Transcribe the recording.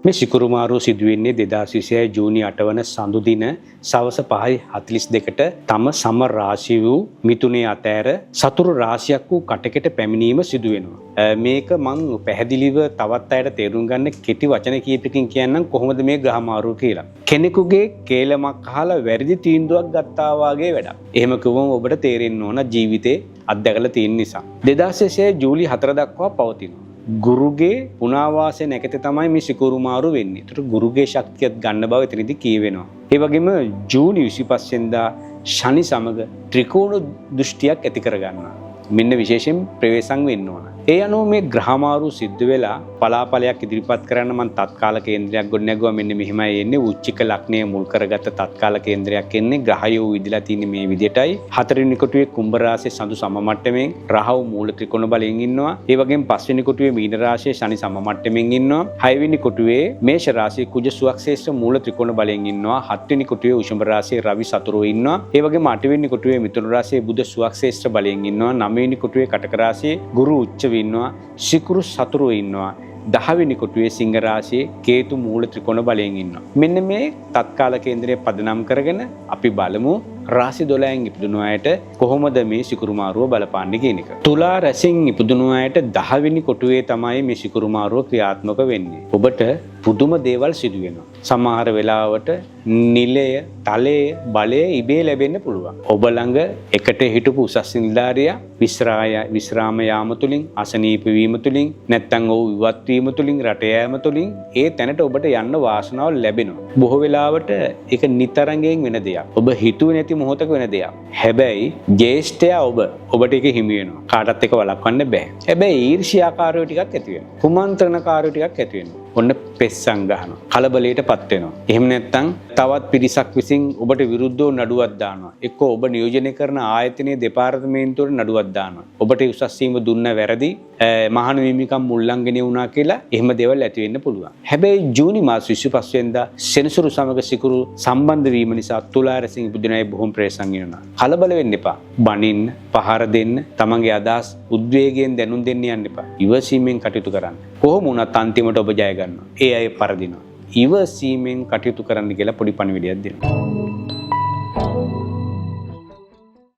මේ සිකුරු මාරුව සිදුවෙන්නේ 2026 ජූනි 8 වන සඳු දින සවස 5:42ට තම සම රාශි වූ මිථුනයේ අතෑර සතුරු රාශියක් වූ කටකට පැමිණීම සිදු වෙනවා. මේක මං පැහැදිලිව තවත් අයට තේරුම් ගන්න කෙටි වචන කීපකින් කියන්නම් කොහොමද මේ ග්‍රහ මාරුව කියලා. කෙනෙකුගේ කේලමක් අහලා වැරදි තීන්දුවක් ගත්තා වාගේ වැඩක්. එහෙම කිව්වම ඔබට තේරෙන්න ඕන ජීවිතේ අත්දැකලා තියෙන නිසා. 2026 ජූලි 4 දක්වා පවතිනවා. ගුරුගේ පුනාවාසය නැකතේ තමයි මේ සිකුරු මාරු වෙන්නේ. ඒතර ගුරුගේ ශක්තියත් ගන්න බව එතනදී කියවෙනවා. ඒ වගේම ජූනි 25 වෙනිදා ශනි සමග ත්‍රිකෝණ දෘෂ්ටියක් ඇති කරගන්නවා. මෙන්න විශේෂයෙන් ප්‍රවේශම් වෙන්න ඕන. ඒ අනුව මේ ග්‍රහ මාරු සිද්ධ වෙලා පලාපලයක් ඉදිරිපත් කරන්න මං තත්කාල කේන්ද්‍රයක් ගොඩනැගුවා. මෙන්න මෙහෙමයි එන්නේ. උච්චික ලග්නය මුල් කරගත්ත තත්කාල කේන්ද්‍රයක් එන්නේ. ග්‍රහයෝ විදිලා තියෙන්නේ මේ විදියටයි. හතරවෙනි කොටුවේ කුම්භ රාශියේ සඳු සම මට්ටමින් රාහු මූල ත්‍රිකෝණ බලයෙන් ඉන්නවා. ඒ වගේම පස්වෙනි කොටුවේ මීන රාශියේ ශනි සම මට්ටමින් ඉන්නවා. හයවෙනි කොටුවේ මේෂ රාශියේ කුජ සුවක්ෂේත්‍ර මූල ත්‍රිකෝණ බලයෙන් ඉන්නවා. හත්වෙනි කොටුවේ වෘෂභ රාශියේ රවි සතුරෝ ඉන්නවා. ඒ වගේම අටවෙනි කොටුවේ මිථුන රාශියේ බුධ සුවක්ෂේත්‍ර බලයෙන් ඉන්නවා. නවවෙනි කොටුවේ කටක රාශියේ ගුරු උච්චව ඉන්නවා. සිකුරු සතුරෝ ඉන්නවා. දහවෙනි කොටුවේ සිංහ රාශියේ කේතු මූල ත්‍රිකෝණ බලයෙන් ඉන්නවා. මෙන්න මේ තත්කාල කේන්ද්‍රය පදනම් කරගෙන අපි බලමු රාශි 12න් ඉපදුණු අයට කොහොමද මේ සිකුරු මාරුව බලපාන්නේ කියන එක. තුලා රැසින් ඉපදුණු අයට දහවෙනි කොටුවේ තමයි මේ සිකුරු මාරුව ක්‍රියාත්මක වෙන්නේ. ඔබට පුදුම දේවල් සිදු වෙනවා. සමහර වෙලාවට නිලය, තලය, බලය ඉබේ ලැබෙන්න පුළුවන්. ඔබ ළඟ එකට හිටපු උසස් නිලධාරියා විශ්‍රාම යාම තුලින්, අසනීප වීම තුලින්, නැත්නම් ඔහු ඉවත් වීම තුලින්, රට යෑම තුලින් ඒ තැනට ඔබට යන්න වාසනාව ලැබෙනවා. බොහෝ වෙලාවට ඒක නිතරංගයෙන් වෙන දෙයක්. ඔබ හිතුවේ නැති මොහොතක වෙන දෙයක්. හැබැයි ජේෂ්ඨයා ඔබට ඒක හිමි වෙනවා. කාටත් ඒක වළක්වන්න බෑ. හැබැයි ඊර්ෂ්‍යාකාරයෝ ටිකක් ඇති වෙනවා. කුමන්ත්‍රණකාරයෝ ටිකක් ඇති වෙනවා. ඔන්න පෙස්සම් ගහනවා. කලබලයට පත් වෙනවා. එහෙම නැත්නම් තවත් පිරිසක් විසින් ඔබට විරුද්ධව නඩුවක් දානවා. එක්කෝ ඔබ නියෝජනය කරන ආයතනයේ දෙපාර්තමේන්තුවට නඩුවක් දානවා. ඔබට උසස් වීම දුන්න වැරදි, මහාන හිමිකම් උල්ලංඝනය වුණා කියලා එහෙම දේවල් ඇති වෙන්න පුළුවන්. හැබැයි ජූනි මාස 25 වෙනිදා සෙනසුරු සමග සිකුරු සම්බන්ධ වීම නිසා තුලා රැසින් ඉපදුන අය බොහොම ප්‍රේසං වෙනවා. කලබල වෙන්න එපා. බනින්න, පහර දෙන්න, තමන්ගේ අදහස් උද්වේගයෙන් දැනුම් දෙන්න යන්න එපා. ඉවසීමෙන් කටයුතු කරන්න. කොහොම වුණත් අන්තිමට ඔබ ජය ගන්නවා. ඒ අය පරදිනවා. ඉවසීමෙන් කටයුතු කරන්න කියලා පොඩි පණිවිඩයක් දෙනවා.